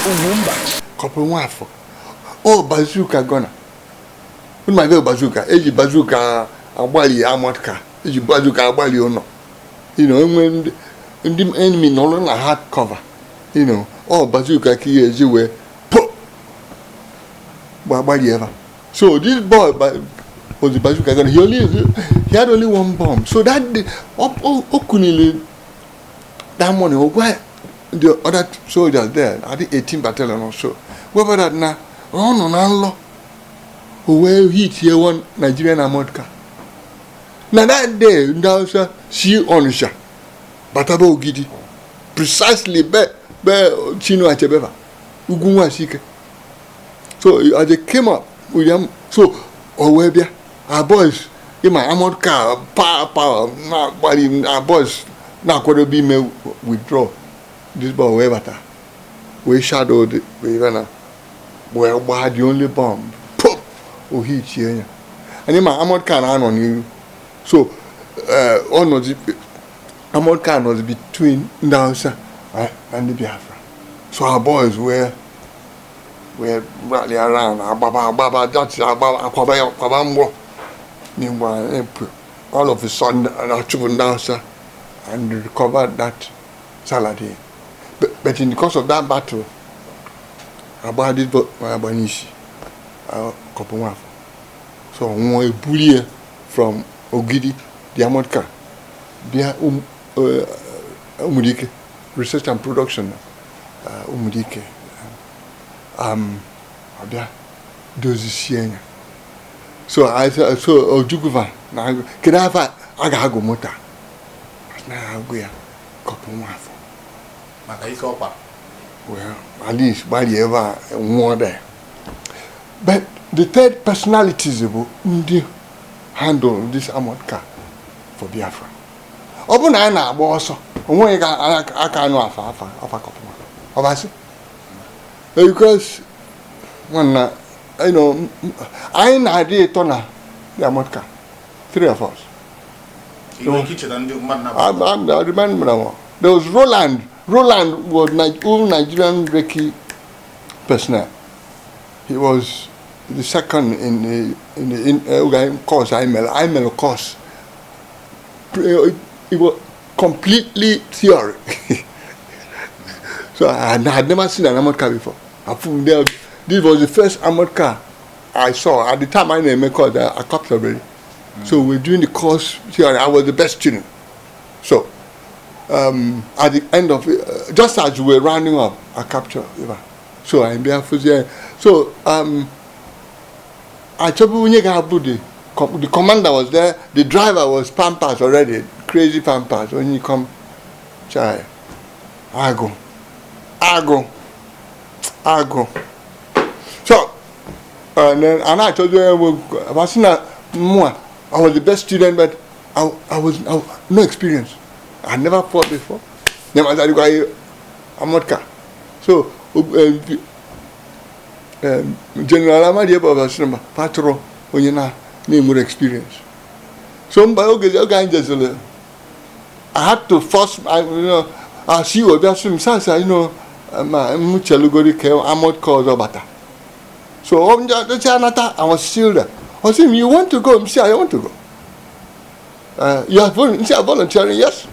Ugwumba. Corporal Nwafọ, ọ bazooka gunner. Unu ma bazooka, eji bazooka agbali armored car, eji bazooka agbali ụlọ. Enwe ndị enemy nọrọ na hard cover. Ọ bazooka ka ihe eji wee po gbagbali ebe. So this boy was the bazooka gunner. He had only one bomb. So that day, o kunili that morning, o gwa the other soldiers there, I think 18 battalion or so, gwa that na ọ nọ na nlọ, o wee hit here one Nigerian armored car. Na that day, ndị Hausa si Onitsha bataba Ogidi, precisely be Chinua Achebe ba, Ugwu Nwasike. So as they came up with them, so o wee bịa, our boys, ịma armored car power power na-agbali, our boys na-akwadobe ime withdraw. This boy wee bata, wee shadow the wee na wee gbaa the only bomb, pop, o hitie ya. Anyị ma armored car na-anọ n'iru, so ọ nọzi, armored car nọzi between ndị Hausa na ndị Biafra. So our boys wee rally around, agbaba agbaba that agbaba akwaba ya akwaba mgbọ. Meanwhile, all of a sudden, achụpụ ndị Hausa and recovered that Saladin. But in the course of that battle, agba this boy agba n'isi, Corporal Nwafọ. So nwụọ, ebulie from Ogidi, the armored car, bịa Umudike, research and production, Umudike, abịa dozisie ya. So I so Ojukwu na kedu afa a ga-agụ moto a? Na-agụ ya Corporal Nwafọ. Maka ike ọkpa. Well, at least gbalịa ebe a nwụọ there. But the third personalities bụ ndị handle this armored car for Biafra. Ọ bụ na anyị na-agba ọsọ, onweghị ka aka anụ afa Corporal Ọbasi, because nwanna, anyị na-adị ịtọ na the armored car, three of us. Ị nwere ike icheta ndị mmadụ na I remember them all. There was Roland. Roland was all Nigerian recce personnel. He was the second in the course I made. I made a course. It was completely theory. So I had never seen an armored car before. I found there, this was the first armored car I saw. At the time I made course, I captured already. So we're doing the course theory. I was the best student. So at the end of it, just as we were rounding up, I captured. So I'm there. So I the commander was there, the driver was Pampas already, crazy Pampas. When you come, chai, agụ, agụ, agụ. So, and then, and I told you, I was the best student, but I no experience. I never fought before. Never armored car. So, General Amadi Eba patro onye na na-enwere experience. So mba oge anyị jezere, I had to force asị obi asị m sasa ma m chelugori ka armored car ọzọ bata. So ọ anata, I was still there. Ọ sị m, "You want to go?" M sị, "I want to go." You are volunteering? Yes.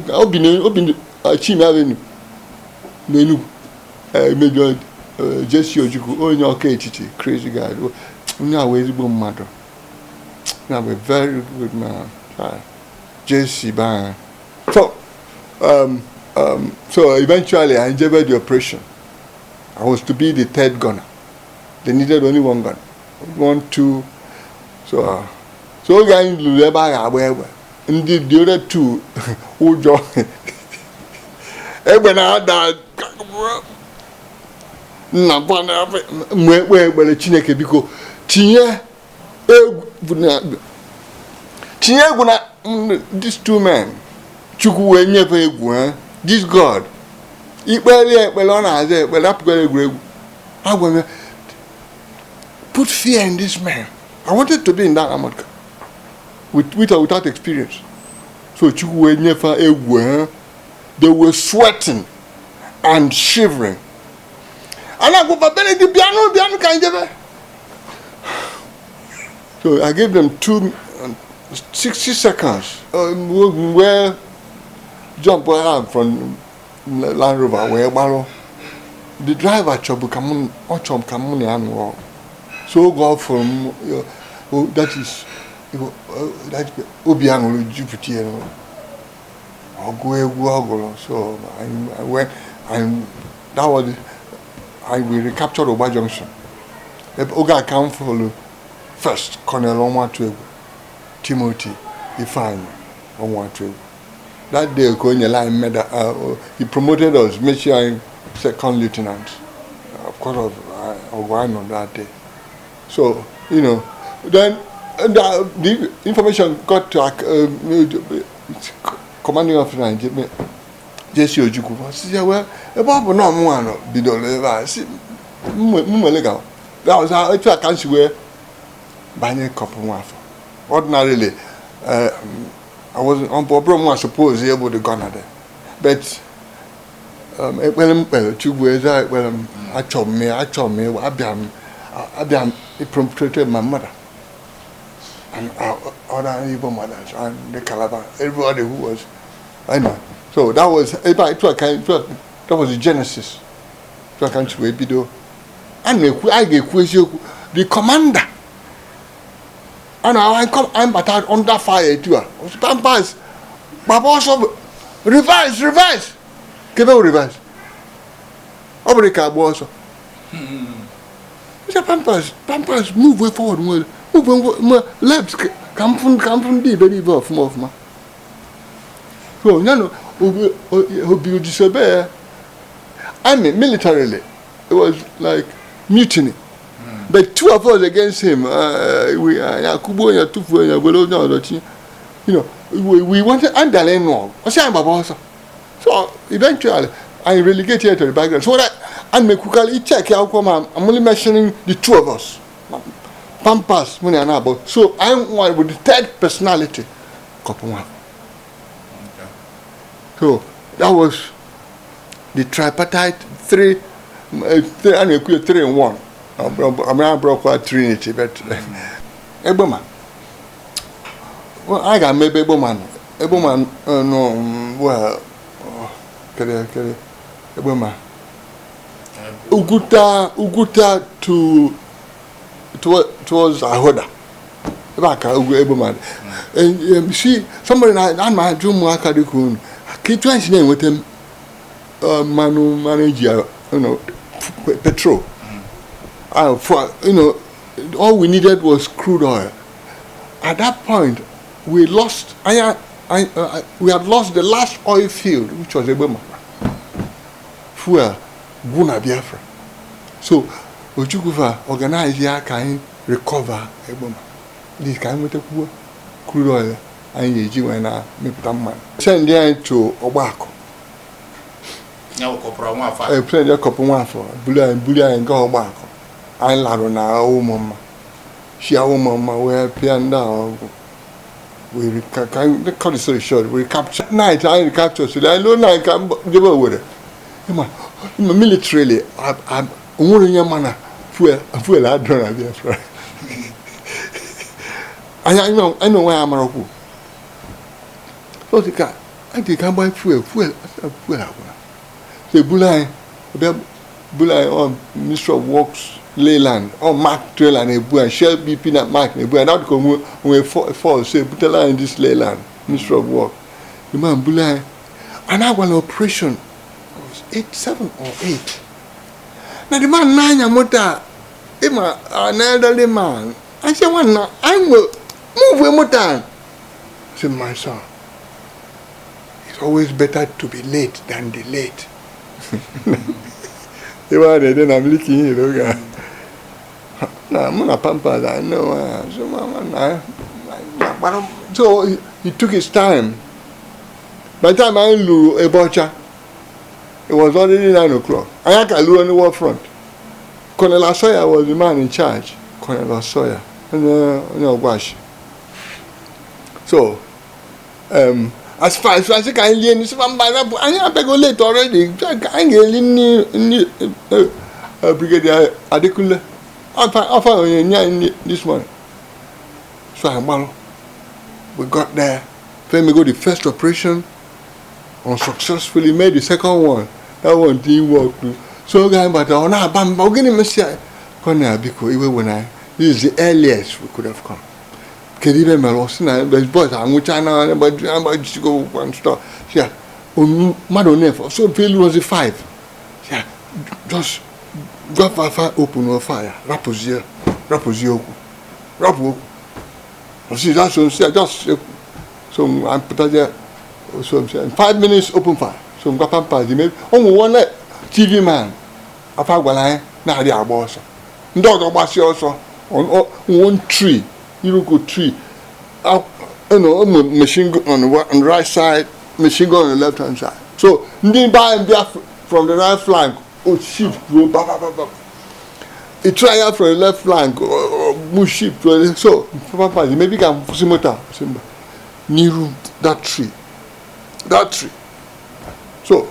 Obi Chime Avenue n'Enugu. Major Jesse Ojukwu, onye ọka etiti, crazy guy, onye a wee ezigbo mmadụ na a very good man, Jesse baa. So eventually I enjoyed the operation. I was to be the third gunner. They needed only one gunner, one, two. So oge anyị lụrụ ebe a ga-agba egbe, ndị the other two, ụjọ, egbe na-ada nna mgbe ekpe ekpere, "Chineke, biko tinye egwu na, tinye egwu na these two men." Chukwu wee nyefe egwu ha. This God, ikpere ya ekpere, ọ na-aza ekpere, apụgara egwuregwu. Agwa m ya, "Put fear in this man." I wanted to be in that armored car with or without experience. So Chukwu wee nyefe egwu ha. They were sweating. And shivering. A na-agwụba Benedict, bịanụ, bịanụ ka anyị jebe. So I gave them 60 seconds wee jump out from Land Rover wee gbarụ. The driver chọbụ ka mụ, ọ chọrọ ka mụ na ya nụọ. So oge ọ fụrụ m, that is, that obi aṅụrị jupụta ya, ọgụ egwu ọ gụrụ. So I went and that was I we recaptured Ogba Junction. Oge a ka m fụrụ first Colonel Onwuatuegwu, Timothy Ifeanyi Onwuatuegwu. That day ka o nyere anyị medal, he promoted us, mechie anyị second lieutenant, of course of ọgụ anyị nọ that day. So then the information got to commanding officer and JC Ojukwu. Sị ya, well, ebe ọ bụ na ọmụnwa nọ bidoro ebe a, si m nwere gawa. That was how etu a ka m si wee banye Corporal Nwafọ. Ordinarily, I wasn't ọ bụrụ mwa suppose ịbụ the gunner there, but ekpere m kpere Chukwu eze ekpere m, achọ m ya, achọ m ịwa, abịa m, he prompted my mother and our other Igbo mothers and the Calabar, everybody who was, I know. So that was ebe a, etu a ka etu a, that was the genesis. Etu a ka m si wee bido. A na-ekwu, anyị ga-ekwu eziokwu. The commander a na anyị come, anyị bata under fire etu a, Pampers, gbaba ọsọ, reverse, reverse, kebe wụ reverse, ọ bụrụ ka agba ọsọ. Sị Pampers, Pampers, move way forward, nwere move way left, ka m fụ ndị iberibe ọfụma ọfụma. So ya na obi ojisebe ya. I mean, militarily it was like mutiny, but two of us against him, we ya kugbuo ya, tufuo ya, were onye ọzọ tinye. We wanted and bịara ịnụ ọgụ, ọ sị anyị gbaba ọsọ. So eventually I relegated to the background so that and mekwukarị icheck akwụkwọ ma I'm only mentioning the two of us, Pampers, mụ na ya na-abụ. So I nwere with the third personality, Corporal Nwafọ. So that was the tripartite three, a na-ekwu ya three in one. Abụrụkwa trinity, but Egbema, well, a ga-ama ebe Egbema nọ. Egbema nọ, well, kere kere Egbema, Uguta towards Ahoda, ebe a ka ugwu Egbema dị. And see, somebody na ana m ajụ ụmụaka dịka unu ka etu anyị si na-enweta mmanụ eji petrol. For all we needed was crude oil. At that point, we lost. We had lost the last oil field, which was Egbema. Fuel, gwụ na Biafra. So Ojukwu organize ya ka anyị recover Egbema. Dị ka anyị nwetakwuo crude oil anyị ga-eji wee na-mepụta mmanụ. Send anyị to Ọgbakọ. Ya bụ Corporal Nwafọ. Send ya Corporal Nwafọ, bulu anyị gaa Ọgbakọ. Anyị larụ na Ụmụmma. Si Ụmụmma wee pịa ndị a ọgwụ. We cut the story short, we recaptured. Night, I recaptured. So I know night ka m jebe Owerri. Ịma militarily, onwere onye ma na fuel adịrọ na Biafra. Anyị onwe ya amarakwu. So dị ka anyị dị ka gba fuel agwụla. So ebulu anyị, bịa bulu anyị ọ Ministry of Works Leyland, ọ Mark trailer na-ebu anyị, Shell BP na Mark na-ebu anyị. That ka onwe force, so ebutela anyị this Leyland, Ministry of Works. The man bulu anyị. And agwala operation was 8, 7 or 8. Na the man na-anya moto a, ịma an elderly man. I say, nwanna, anyị nwe move moto a. Say, my son, it's always better to be late than delayed. Ebe a na-ede na miliki ihe oge a. Na mụ na Pampers, I know, so mama na na so he took his time. By the time anyị lụrụ ebe ọcha, it was already 9 o'clock. Anyị ka lụrụ on the war front. Colonel Asoya was the man in charge. Colonel Asoya, onye Ọgwashi. So, As far as asị ka anyị lie nri, sịfa mba, rapụ, anyị abịago late already, ka anyị ga-eli nri nri Brigadier Adekunle afa onye nye anyị nri this morning. So anyị gbalụ. We got there. Then we go the first operation unsuccessfully, made the second one. That one didn't work too. So oge anyị batara, ọ na-aba mba, gịnị mesịa? Colonel, biko, iwe wena anyị. This is the earliest we could have come. Kedu ibe mere? Ọ sị na the boys anwụcha na agbajisigo ụkwụ and stuff. Sị ya, mmadụ one fọ? So fail was five. Sị ya, just gwa fa open fire, rapụzie rapụzie okwu, rapụ okwu. Ọ sị that's so, sị ya just so m pụtazie, so m sị 5 minutes, open fire. So m gwa Pampas ime ụmụ one TV man afa gwara anyị na-adị agba ọsọ, ndị ọzọ gbasịa ọsọ on one tree, iroko tree, machine gun on the right side, machine gun on the left hand side. So ndị be anyị bịa from the right flank, o shift ruo ba ba ba ba. He try out from the left flank, move shift to the, so Pampas maybe ka kwụsị moto a, sị mba, n'iru that tree, that tree. So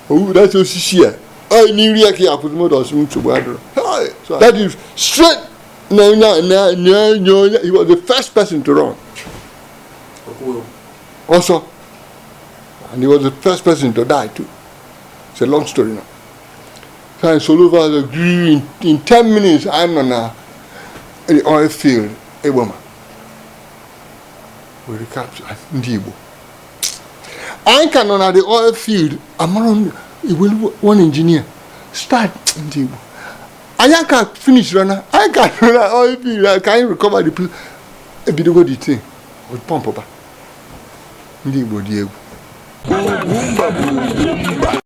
oh, that's osisi a ọ n'iru ya ka ya akwụsị moto. Ọsị nsogbu adịrọ. Hey, so that is straight na na na na na. He was the first person to run also, and he was the first person to die too. It's a long story now. So I solo in 10 minutes I'm on the oil field, Egboma. We recapture ndị Igbo. Anyị ka nọ na the oil field, amara iwelu one engineer start ndị Igbo. Anyị ka finish rana, anyị ka nọ na oil field ka anyị recover the place. Ebidogo the thing with pump ba. Ndị Igbo dị egwu. Ugwumba bụ Ugwumba.